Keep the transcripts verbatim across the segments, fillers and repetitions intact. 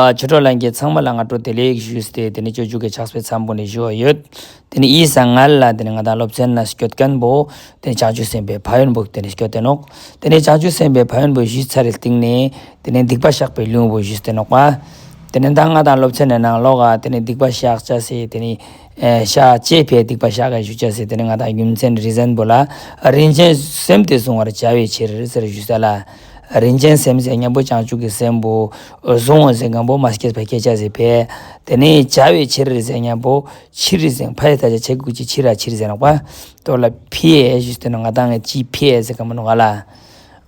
ཨ་ཆོས་གྲོགས་ལྷན་རྒྱས་ཚང་མ་ལ་སྔ་དྲོ་བདེ་ལེགས་ཞུས་ཏེ། དེ་ནེ་སྤྱོད་འཇུག་གི་ཕྱག་དཔེ་མཚམས་པོ་ནེ་ཞུ་བ་ཡོད། དེ་ནེ་ཨི་སང་སྔ་ལ་དེ་ནེ་ང་དང་སློབ་ཚན་ན་སྐྱོད་མཁན་པོ་དེ་ནེ་བྱང་ཆུབ་སེམས་དཔའི་ཕན་ཡོན་པོ་དེ་ནེ་སྐྱོད་དེ་ནོག། དེ་ནེ་བྱང་ཆུབ་སེམས་དཔའི་ཕན་ཡོན་པོ་ཞུས་ཚར་རེ་སྟིང་ནེ་དེ་ནེ་སྡིག་པ་བཤགས་པའི་ལུང་པོ་ཞུས་ཏེ་ནོག་པ། དེ་ནེ་ད་ང་དང་སློབ་ཚན་ནི་ནང་ལོགས་ཀ་དེ་ནེ་སྡིག་པ་བཤགས་བྱ་སེ་དེ་ནེ་ཨེ་བཤགས་བྱེད་པའི་སྡིག་པ་བཤགས་ཀ་ཞུ་བྱ་སེ་དེ་ནེ་ང་དང་རྒྱུ་མཚན་རི་ཛན་པོ་ལ་རིན་ཆེན་སེམས་དེ་བཟུང་བར་བྱ་བའི་ཕྱིར་ཟེར་ཞུས་ས་ལ། རིན་ཆེན་སེམས་ཟེར་མཁན་པོ་བྱང་ཆུབ་ཀྱི་སེམས་པོ་བཟུང་བ་ཟེར་མཁན་པོ་མ་སྐྱེས་པ་སྐྱེ་བྱ་ཟེར་བས། དེ་ནེ་བྱ་བའི་ཕྱིར་ཟེར་མཁན་པོ་ཕྱིར་ཟེར་ཕ་ཡི་ཐ་ཆ་ཆེ་གུ་ཅི་ཕྱིར་ར་ཕྱིར་ཟེར་ནོག་པ། དོ་ལ་ཕི་ཨེ་ཞུས་ཏེ་ནོག། ང་དང་ངི་ཅི་ཕི་ཨེ་ཟེར་ག་མ་ནོག་ག་ལ།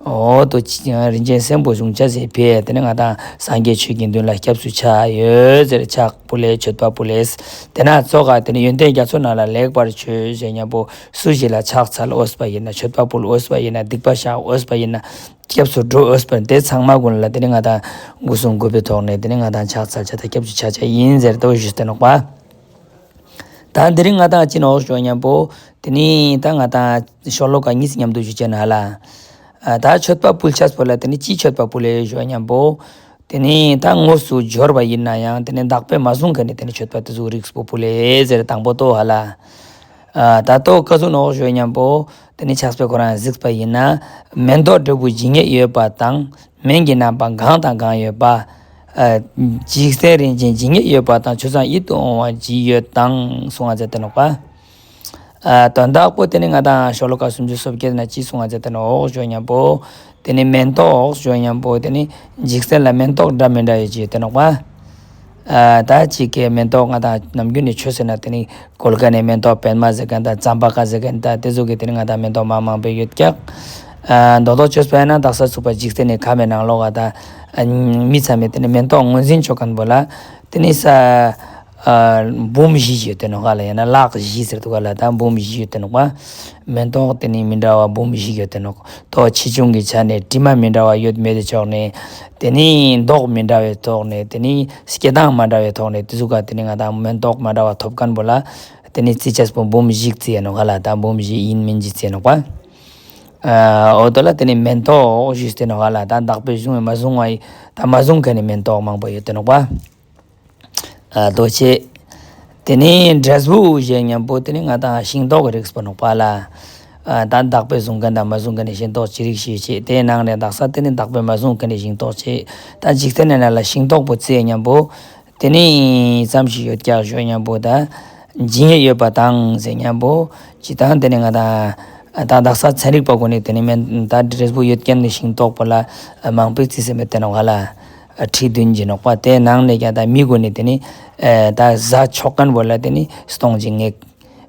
འོ་དོ་ཅི་རིན་ཆེན་སེམས་པོ་བཟུང་བྱ་ཟེར་བས། དེ་ནེ་ང་དང་སངས་རྒྱས་ཆོས་ཀྱི་མདུན་ལ་སྐྱབས་སུ་ཆ་ཡོད་ཟེར་ཕྱག་ཕུལ་ལེ་མཆོད་པ་ཕུལ་ལེ། དེ་ན་ཙོགས་ཀ་དེ་ནེ་ཡོན་ཏན་རྒྱ་མཚོ་རྣམས་ལ་ལེགས་པར་མཆོད་ཟེར་མཁན་པོ་སུ་ཞིག་ལ་ཕྱག་འཚལ་འོས་པ་ཡིན་ན། མཆོད་པ་ཕུལ་འོས་པ་ཡིན་ན། སྡིག་པ་བཤགས་འོས་པ་ཡིན་ན། སྐྱབས་སུ་འགྲོ་འོས་པ་དེ་ཚང་མ་ཀུན་ལ་དེ་ནེ་ང་དང་སྒོ་གསུམ་གུས་པའི་ཐོག་ནེ་དེ་ནེ་ང་དང་ཕྱག་འཚལ་བྱ་དང་སྐྱབས་སུ་ཆ་བྱ་ཡིན་ཟེར་དོ་ཞུས་ཏེ་ནོག་པ། ད་དེ་རིང་ང་དང་ཅི་ནོག་ཞུ་མཁན་པོ་དེ་ནེ་ད་ང་དང་ཤོ་ལོ་ཀ་གཉིས་མཉམ་དུ་ཞུ་ཅེས་ན་ཧ་ལ། ཨ་ད་མཆོད་པ་ཕུལ་ཆས་པོ་ལ་དེ་ནེ་ཅི་མཆོད་པ་ཕུལ་ལེ་ཞུ་མཁན་པོ། དེ་ནེ་ད་དངོས་སུ་འབྱོར་བ་ཡིན་ན་ཡང་དེ་ནེ་བདག་པོས་མ་བཟུང་མཁན་ནི་དེ་ནེ་མཆོད་པ་དེ་ཟུག་རིགས་པོ་ཕུལ་ལེ་ཟེར་དང་པོ་དོ་ཧ་ལ། ཨ་ད་དོ་ཀ་ཟུག་ནོག་ཞུ་མཁན་པོ་དེ་ནེ་ཕྱག་དཔེ་ཁོ་རང་གཟིགས་པ་ཡིན་ན། མེན་ཏོག་འབྲས་བུ་ཇི་སྙེད་ཡོད་པ་དང་། སྨན་གྱི་རྣམ་པ་གང་དང་གང་ཡོད་པ། ཨ་འཇིག་རྟེན་རིན་ཆེན་ཇི་སྙེད་ཡོད་པ་དང་། ཆུ་གཙང་ཡིད་དུ་འོང་བ་ཇི་ཡོད་དང་གསུང་ང་མཛད་དེ་ནོག་པ། ཨ་དོན་དག་པོ་དེ་ནེ་ང་དང་ཤོ་ལོ་ཀ་སུམ་ཅུ་སོ་བརྒྱད་ན་ཅི་གསུང་ང་མཛད་དེ་ནོག་ཞུ་མཁན་པོ། དེ་ནེ་མེན་ཏོག་ཞུ་མཁན་པོ་དེ་ནེ་འཇིག་རྟེན་ལ་མེན་ཏོག་འདྲ་མི་འདྲ་ཡོད་ཅེས་ཡོད་དེ་ནོག་པ། ཨ་ད་ཅིག་གི་མེན་ཏོག་ང་དང་ནམ་རྒྱུན་ནེ་ཆོས་ཟེར་ན་དེ་ནེ་ཀོལ་ཀ་ནེ་མེན་ཏོག་པདྨ་ཟེར་མཁན་དང་ཙམ་པ་ཀ་ཟེར་མཁན་དང་དེ་ཟུག་གི་དེ་ནེ་ང་དང་མེན་ཏོག་མ་མང་པོ་ཡོད་ཀྱག། ཨ་མདོར་དོ་ཅོས་པ་ཡིན་ན་དག་ས་ཚུག་པ་འཇིག་རྟེན་ནི་ཁམས་མེ་ནང་ལོགས་ཀ་ད་མི་ཚང་མས་དེ་ནེ་མེན་ཏོག་ངོས་འཛིན་ཅོ་མཁན་པོ་ལ་དེ་ནེ་ས་ཨ་འབུམ་བཞི་ཡོད་དེ་ནོག་ལ། ཡང་ན་ལག་བཞི་ཟེར་དུག་ག་ལ། ད་འབུམ་བཞི་ཡོད་དེ་ནོག་པ། མེན་ཏོག་དེ་ནེ་མི་འདྲ་བ་འབུམ་བཞི་ཡོད་དེ་ནོག། དོ་ཆེ་ཆུང་གི་ཆ་ནེ་དྲི་མ་མི་འདྲ་བ་ཡོད་མེད་དེ་ཕྱོགས་ནེ། དེ་ནེ་མདོག་མི་འདྲ་བའི་ཐོག་ནེ། དེ་ནེ་སྐྱེ་སྟངས་མ་འདྲ་བའི་ཐོག་ནེ། དེ་ཟུག་ག་དེ་ནེ་ང་དང་མེན་ཏོག་མ་འདྲ་བ་ཐོབ་མཁན་པོ་ལ་དེ་ནེ་རྩི་ཆས་པོ་འབུམ་བཞི་རྩི་ཡ་ནོག་ལ། ད་འབུམ་བཞི་ཡིན་མིན་ཅི་རྩི་ཡ་ནོག་པ། ཨ་འོ་དོ་ལ་དེ་ནེ་མེན་ཏོག་ཞུས་ཏེ་ནོག་ལ། ད་བདག་པོས་བཟུང་བའི་མ་བཟུང་བའི་ད་མ་བཟུང་མཁན་ནི་མེན་ཏོག་མང་པོ་ཡོད་དེ་ནོག་པ། ཨ་དོ་ཅེ། དེ་ནེ་འབྲས་བུ་ཞུ་མཁན་པོ་དེ་ནེ་ང་དང་ཤིང་ཏོག་གི་རིགས་པོ་ནོག་པ་ལ། ཨ་ད་བདག་པོས་བཟུང་མཁན་དང་མ་བཟུང་མཁན་ནི་ཤིང་ཏོག་ཅི་རིགས་ཤིག་ཅེས། དེའི་ནང་ནེ་དག་ས་དེ་ནེ་བདག་པོས་མ་བཟུང་མཁན་ནི་ཤིང་ཏོག་ཅེས། ད་འཇིག་རྟེན་ནི་ནང་ལ་ཤིང་ཏོག་པོ་རྩི་མཁན་པོ་དེ་ནེ་ཙམ་ཞིག་ཡོད་ཀྱག་ཞུ་མཁན་པོ་ད་ཇི་སྙེད་ཡོད་པ་དང་ཟེར་མཁན་པོ་ཅི་དང་། དེ་ནེ་ང་དང་ད་དག་ས་ཚན་རིག་པ་ཀུན་ནེ་དེ་ནེ་མེན་ད་འབྲས་བུ་ཡོད་མཁན་ནི་ཤིང་ཏོག་པོ་ལ་མང་པོ་རྩི་སེ་མེད་དེ་ནོག་ལ། ཁྲི་བདུན་ཅིག་ནོག་པ། དེའི་ནང་ནེ་ཀྱང་ད་མི་ཀུན་ནེ་དེ་ནེ་ཨ་ད་ཟ་ཆོག་མཁན་པོ་ལ་དེ་ནེ་སྟོང་གཅིག་ངེས།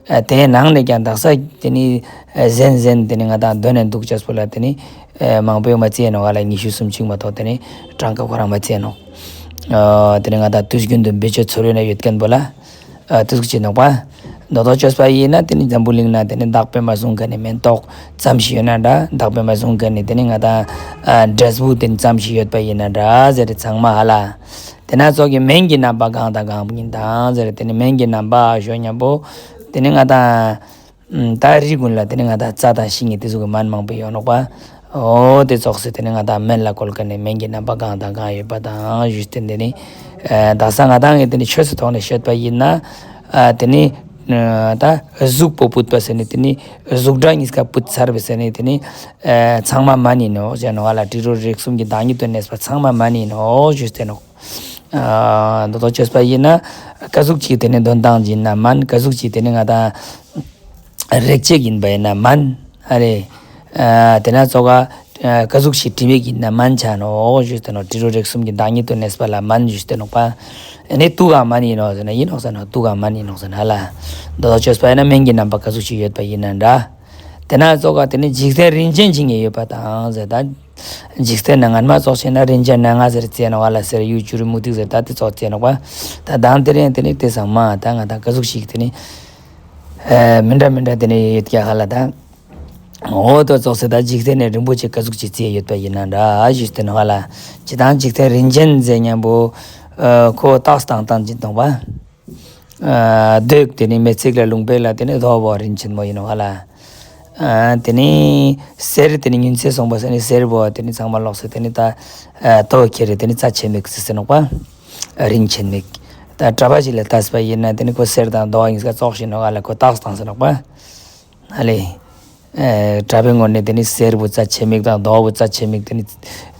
ཨ་དེའི་ནང་ནེ་ཀྱང་དག་ས་དེ་ནེ་ཨ་གཟན་གཟན་དེ་ནེ་ང་དང་དོན་ནེ་འདུག་ཅེས་པོ་ལ་དེ་ནེ་ཨ་མང་པོ་མ་རྩི་ཡ་ནོག་ལ། ཉི་ཤུ་སུམ་ཅུ་མ་གཏོགས་དེ་ནེ་གྲངས་ཀ་ཁོ་རང་མ་རྩི་ཡ་ནོག། ཨ་དེ་ནེ་ང་དང་དུས་རྒྱུན་དུ་བེད་སྤྱོད་ཚོར་བའི་ནང་ཡོད་མཁན་པོ་ལ། ཨ་དེ་ཟུག་ཅིག་ནོག་པ། མདོར་དོ་ཅོས་པ་ཡིན་ན་དེ་ནེ་འཛམ་བུ་གླིང་ན་དེ་ནེ་བདག་པོས་མ་བཟུང་མཁན་ནི་མེན་ཏོག་ཙམ་ཞིག་ཡོད་ན་འདྲ། བདག་པོས་མ་བཟུང་མཁན་ནི་དེ་ནེ་ང་དང་ཨ་འབྲས་བུ་དེ་ཙམ་ཞིག་ཡོད་པ་ཡིན་ན་འདྲ་ཟེར་ཚང་མ་ཧ་ལ། དེ་ན་ཙོགས་ཀྱི་སྨན་གྱི་རྣམ་པ་གང་དང་གང་ཡིན་དང་ཟེར། དེ་ནེ་སྨན་གྱི་རྣམ་པ་ཞུ་མཁན་པོ་དེ་ནེ་ང་དང་ད་རི་ཀུན་ལ་དེ་ནེ་ང་དང་རྩྭ་དང་ཤིང་ངི་དེ་ཟུག་གི་སྨན་མང་པོ་ཡོད་ནོག་པ། འོ་དེ་ཙོགས་སེ་དེ་ནེ་ང་དང་སྨན་ལ་བཀོལ་མཁན་ནི་སྨན་གྱི་རྣམ་པ་གང་དང་གང་ཡོད་པ་དང་ཞུས་ཏེ། དེ་ནེ་ཨ་དག་ས་ང་དང་ངི་དེ་ནེ་ཆོས་སི་ཐོག་ནེ་བཤད་པ་ཡིན་ན། ཨ་དེ་ནེ་ཨ་ད་གཟུགས་པོ་ཕུད་པ་ཟེར་ནེ་དེ་ནེ་གཟུགས་སྒྲ་གཉིས་ཀ་ཕུད་ཚར་བ་ཟེར་ནེ་དེ་ནེ་ཨ་ཚང་མ་སྨན་ཡིན་ནོག་ཟེར་ནོག་ལ། དྲི་རོ་རེག་གསུམ་གྱི་བདག་ཉིད་དུ་གནས་པ་ཚང་མ་སྨན་ཡིན་ནོག་ཞུས་ཏེ་ནོག། ཨ་མདོར་དོ་ཅོས་པ་ཡིན་ན་ཀ་ཟུག་ཅིག་དེ་ནེ་འདོན་སྟངས་ཡིན་ན་སྨན། ཀ་ཟུག་ཅིག་དེ་ནེ་ང་དང་རེག་བྱེད་ཡིན་པ་ཡིན་ན་སྨན། ཨ་རེ། ཨ་དེ་ན་ཙོགས་ཀ་ཀ་ཟུག་ཅིག་དྲི་མ་ཡིན་ན་སྨན་ཆ་ནོག་ཞུས་ཏེ་ནོག། དྲི་རོ་རེག་གསུམ་གྱི་བདག་ཉིད་དུ་གནས་པ་ལ་སྨན་ཞུས་ཏེ་ནོག་པ། ཨ་ནི་དུག་ག་སྨན་ཡིན་ནོག་ཟེར་ན་ཡིན་ནོག་ཟེར་ན་དུག་ག་སྨན་ཡིན་ནོག་ཟེར་ན་ཧ་ལ། མདོར་དོ་ཅོས་པ་ཡིན་ན་སྨན་གྱི་རྣམ་པ་ཀ་ཟུག་ཅིག་ཡོད་པ་ཡིན་ན་འདྲ། དེ་ན་ཙོགས་ཀ་དེ་ནེ་འཇིག་རྟེན་རིན་ཆེན་ཇི་སྙེད་ཡོད་པ་དང་ཟེར། ད་འཇིག་རྟེན་ན་སྔན་མ་ཙོགས་ཤིག་ན་རིན་ཆེན་སྣ་ལྔ་ཟེར་རྩི་ནོག་ལ། གསེར་གཡུ་བྱུ་རུ་མུ་ཏིག་ཟེར་ད་དེ་ཙོགས་རྩི་ནོག་པ། ད་དང་དེ་རིང་དེ་ནེ་དེ་ཚང་མ་ད་ང་དང་ཀ་ཟུག་ཅིག་དེ་ནེ་ཨ་མི་འདྲ་མི་འདྲ་དེ་ནེ་ཡོད་ཀྱག་ཧ་ལ། ད་འོ་དོ་ཙོགས་སེ་ད་འཇིག་རྟེན་ནི་རིན་པོ་ཆེ་ཀ་ཟུག་ཅིག་རྩི་ཡོད་པ་ཡིན་ན་འདྲ་ཞུས་ཏེ་ནོག་ལ། ཅི་དང་འཇིག་རྟེན་རིན་ཆེན་ཟེར་མཁན་པོ་ཨ་ཁོ་རྟགས་དང་བསྟན་ཅིག་གཏོང་པ། ཨ་གདོད་དེ་ནེ་མེ་བརྩེགས་ལས་ལུང་པའི་ལ་དེ་ནེ་རྡོ་བོ་རིན་ཆེན་མོ་ཡིན་ནོག་ལ། ཨ་དེ་ནེ་གསེར་དེ་ནེ་ཉུན་ཚད་སོང་པ་ཟེར་ནེ་གསེར་བོ་དེ་ནེ་ཚང་མ་ལོག་སེ་དེ་ནེ་ད་ཨ་དོ་ཁྱེར་རེ་དེ་ནེ་རྩ་ཆེ་མེད་ཟེར་ནོག་པ། རིན་ཆེན་མིག། ད་གྲྭ་པ་ཞིག་ལ་ལྟས་པ་ཡིན་ན་དེ་ནི་ཁོ་གསེར་དང་རྡོ་ཨིན་སྐད་ཙོགས་ཤིག་ནོག་ཧ་ལ། ཁོ་རྟགས་བཏང་ཟེར་ནོག་པ། ཧ་ལེ། ཨ་གྲྭ་པའི་ངོས་ནས་དེ་ནི་གསེར་བོ་རྩ་ཆེ་མིག་དང་རྡོ་བོ་རྩ་ཆེ་མིག་དེ་ནི་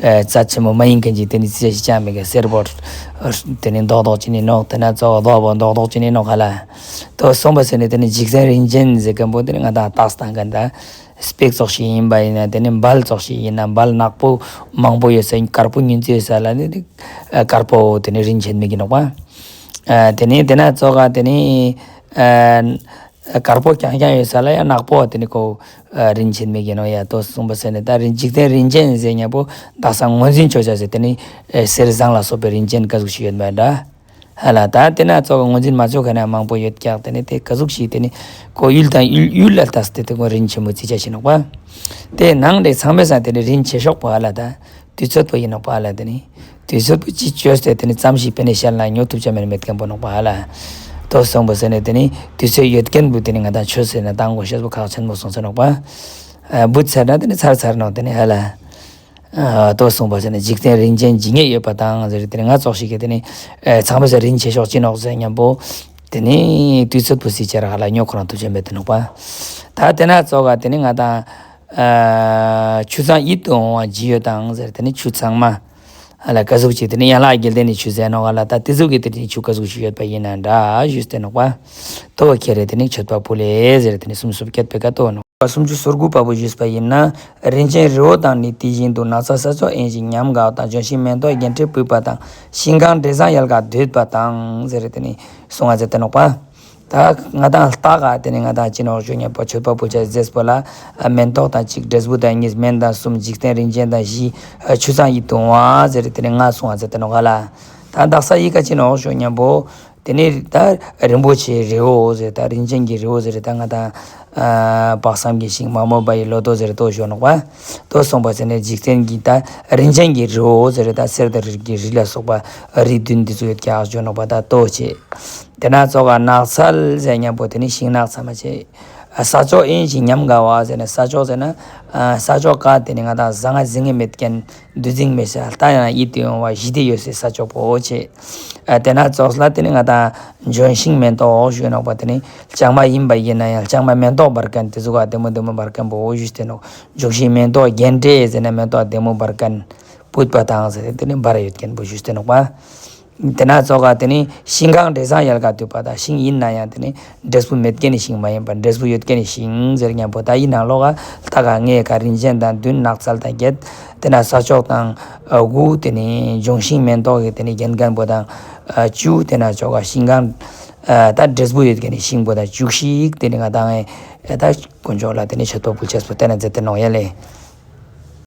ཨ་རྩ་ཆེན་མོ་མ་ཡིན་མཁན་གྱི་དེ་ནི་རྩི་ཅེས་ཤིག་ཅང་མེད་ཀ། གསེར་བོ་དེ་ནི་རྡོག་རྡོག་ཅིག་ནི་ནོག། དེ་ན་ཙོགས་རྡོ་བོ་རྡོག་རྡོག་ཅིག་ནི་ནོག་ཧ་ལ། དོ་སོང་པ་ཟེར་ནས་དེ་ནི་འཇིག་རྟེན་རིན་ཆེན་ཟེར་མཁན་པོ་དེ་ནི་ང་དང་རྟགས་བཏང་མཁན་ད། སྤེག་ཙོགས་ཤིག་ཡིན་པ་ཡིན་ན་དེ་ནི་འབལ་ཙོགས་ཤིག་ཡིན་ན་འབལ་ནག་པོ་མང་པོ་ཡོད་ས་དཀར་པོ་ཉུང་ཙེ་ཡོད་ས་ལ་ནི་དེ་དཀར་པོ་དེ་ནི་རིན་ཆེན་མིག་ཡིན་ནོག་པ། ཨ་དེ་ནི་དེ་ན་ཙོགས་དེ་ནི་ཨ་དཀར་པོ་རྐྱང་རྐྱང་ཡོད་ས་ལ་ཡང་ནག་པོ་དེ་ནི་ཁོ་ཨ་རིན་ཆེན་མིག་ཡིན་ནོག་ཡ། དོ་སོང་པ་ཟེར་ནས་ད་རིན་འཇིག་རྟེན་རིན་ཆེན་ཟེར་མཁན་པོ་དག་ས་ངོས་འཛིན་ཆོག་ཅེས་ཟེར་དེ་ནི་ཨ་གསེར་ཟངས་ལ་སོགས་པའི་རིན་ཆེན་ག་ཟུག་ཞིག་ཡོད་མེད་འདྲ། ཧ་ལ། ད་དེ་ན་ཙོགས་ངོས་འཛིན་མ་ཆོག་མཁན་ཡང་མང་པོ་ཡོད་ཀྱག། དེ་ནི་དེ་ག་ཟུག་ཞིག་དེ་ནི་ཁོ་ཡུལ་དང་ཡུལ་ཡུལ་ལ་ལྟས་ཏེ་དེ་ཁོ་རིན་ཆེན་མོ་རྩི་ཅེས་ཤིག་ནོག་པ། དེ་ནང་དེ་ཚང་མའི་སང་དེ་ནི་རིན་ཆེ་ཤོས་པོ་ཧ་ལ། ད་དུས་ཚོད་པོ་ཡིན་ནོག་པ་ཧ་ལ། དེ་ནི་དུས་ཚོད་པོ་ཅི་བཅོས་ཏེ་དེ་ནི་ཙམ་ཞིག་པེ་ནེ་ཤལ་ན་ཉོ་ཐུབ་ཅེས་མེད་མཁན་པོ་ནོག་པ་ཧ་ལ། དོ་སོང་པ་ཟེར་ནས་དེ་ནི་དུས་ཚོད་ཡོད་མཁན་པོ་དེ་ནི་ང་དང་ཆོས་ཟེར་ན་དང་གོ་ཤེས་པོ་ཁག་ཆེན་པོ་སོང་ཟེར་ནོག་པ། ཨ་བུད་ཚར་ན་དེ་ནི་ཚར་ཚར་ནོག་དེ་ནི་ཧ་ལ། ཨ་དོ་སོང་པ་ཟེར་ནས་འཇིག་རྟེན་རིན་ཆེན་ཇི་སྙེད་ཡོད་པ་དང་ཟེར་དེ་ནི་ང་ཙོགས་ཤིག་གི་དེ་ནི་ཨེ་ཚང་མའི་སང་རིན་ཆེ་ཤོས་ཅི་ནོག་ཟེར་མཁན་པོ་དེ་ནི་དུས་ཚོད་པོ་རྩི་ཅེས་རག་ཧ་ལ། ཉོ་ཁོ་རང་ཐུབ་ཅེས་མེད་དེ་ནོག་པ། ད་དེ་ན་ཙོགས་དེ་ནི་ང་དང་ཨ་ཆུ་གཙང་ཡིད་དུ་འོང་བ་ཇི་ཡོད་དང་ཟེར་དེ་ནི་ཆུ་གཙང་མ་ཧ་ལ་ག་ཟུག་ཅིག་དེ་ནི་ཡན་ལག་བརྒྱད་ལྡན་ནི་ཆུ་ཟེར་ནོག་ཧ་ལ། ད་དེ་ཟུག་གི་དེ་ནི་ཆུ་ག་ཟུག་ཞིག་ཡོད་པ་ཡིན་ན་འདྲ་ཞུས་ཏེ་ནོག་པ། དོ་ཁྱེར་རེ་དེ་ནི་མཆོད་པ་ཕུལ་ལེ་ཟེར་དེ་ནི་སུམ་སུམ་བརྒྱད་པའི་ཀ་དོ་ནོག། སུམ་ཅུ་སོ་དགུ་པ་པོ་ཞུས་པ་ཡིན་ན། རིན་ཆེན་རི་བོ་དང་ནི་དེ་བཞིན་དུ། ནགས་ཚལ་ས་ཕྱོགས་དབེན་ཞིང་ཉམས་དགའ་བ་དང་། ལྗོན་ཤིང་མེ་ཏོག་རྒྱན་སྤྲས་སྤུད་པ་དང་། ཤིང་གང་འབྲས་བཟང་ཡལ་ག་དུད་པ་དང་ཟེར་དེ་ནི་གསུངས་པ་ཟེར་ཏེ་ནོག་པ། ད་ང་དང་ལྟག་ག་དེ་ནི་ང་དང་ཅི་ནོག་ཞུ་མཁན་པོ་མཆོད་པ་ཕུལ་ཅེས་ཟེར་པོ་ལ་མེན་ཏོག་དང་གཅིག་འབྲས་བུ་དང་གཉིས། སྨན་དང་གསུམ། འཇིག་རྟེན་རིན་ཆེན་དང་བཞི། ཆུ་གཙང་ཡིད་དུ་འོང་བ་ཟེར་དེ་ནི་ལྔ་གསུངས་པ་ཟེར་ཏེ་ནོག་ཧ་ལ། ད་དག་ས་ཡི་ག་ཅི་ནོག་ཞུ་མཁན་པོ། དེ་ནི་ད་རིན་པོ་ཆེའི་རི་བོ་ཟེར། ད་རིན་ཆེན་གྱི་རི་བོ་ཟེར། ད་ང་དང་ཨ་དཔག་བསམ་གྱི་ཤིང་མ་རྨོས་པ་ཡི་ལོ་ཏོག་ཟེར་དོ་ཞུ་ནོག་པ། དོ་སོང་པ་ཟེར་ནས་འཇིག་རྟེན་གྱི་ད་རིན་ཆེན་གྱི་རི་བོ་ཟེར། ད་གསེར་དང་རི་གི་རི་ལ་སོགས་པ་རི་བདུན་འདི་ཚོ་ཡོད་ཀྱག་ཞུ་ནོག་པ། ད་དོ་ཆེ། དེ་ན་ཙོགས་ནགས་ཚལ་ཟེར་མཁན་པོ་དེ་ནི་ཤིང་ནགས་ཚང་མ་ཆེ། ས་ཕྱོགས་དབེན་ཞིང་ཉམས་དགའ་བ་ཟེར་ན་ས་ཕྱོགས་ཟེར་ན་ཨ་ས་ཕྱོགས་ག་དེ་ནི་ང་དང་ཟང་ངེ་ཟིང་ངེ་མེད་མཁན། འདུ་འཛི་མེད་ས། ལྟ་ཡང་ཡིད་དུ་འོང་བ་ཞི་བདེ་ཡོད་སའི་ས་ཕྱོགས་པོ་ཆེ། ཨ་དེ་ན་ཙོགས་ལ་དེ་ནི་ང་དང་ལྗོན་ཤིང་མེན་ཏོག་ཞུ་ནོག་པ། དེ་ནི་ལྕང་མ་ཡིན་པ་ཡིན་ན་ཡང་ལྕང་མ་མེན་ཏོག་འབར་མཁན་དེ་ཟུག་ག་བདེ་མོ་བདེ་མོ་འབར་མཁན་པོ་ཞུས་ཏེ་ནོག། ལྗོན་ཤིང་མེན་ཏོག་རྒྱན་སྤྲས་ཟེར་ན་མེན་ཏོག་བདེ་མོ་འབར་མཁན་སྤུད་པ་དང་ཟེར་དེ་ནི་འབར་ཡོད་མཁན་པོ་ཞུས་ཏེ་ནོག་པ། དེ་ན་ཙོགས་དེ་ནི་ཤིང་གང་འབྲས་བཟང་ཡལ་ག་དུད་པ་དང་། ཤིང་ཡིན་ན་ཡང་དེ་ནི་འབྲས་བུ་མེད་མཁན་ནི་ཤིང་མ་ཡིན་པར་འབྲས་བུ་ཡོད་མཁན་ནི་ཤིང་ཟེར་མཁན་པོ། ད་ཡིན་ནང་ལོགས་ལྟག་ག་ལྔའི་ཀ་རིན་ཆེན་དང་བདུན། ནགས་ཚལ་དང་བརྒྱད། དེ་ན་ས་ཕྱོགས་དང་དགུ། དེ་ནི་ལྗོན་ཤིང་མེན་ཏོག་གི་དེ་ནི་རྒྱན་མཁན་པོ་དང་བཅུ། དེ་ན་ཙོགས་ཤིང་གང་ད་འབྲས་བུ་ཡོད་མཁན་ནི་ཤིང་པོ་དང་བཅུ་གཅིག་དེ་ནི་ང་དང་ད་དཀོན་མཆོག་ལ་དེ་ནི་མཆོད་པ་ཕུལ་ཅེས་པོ་དེ་ན་མཛད་དེ་ནོག་ཡ་ལེ།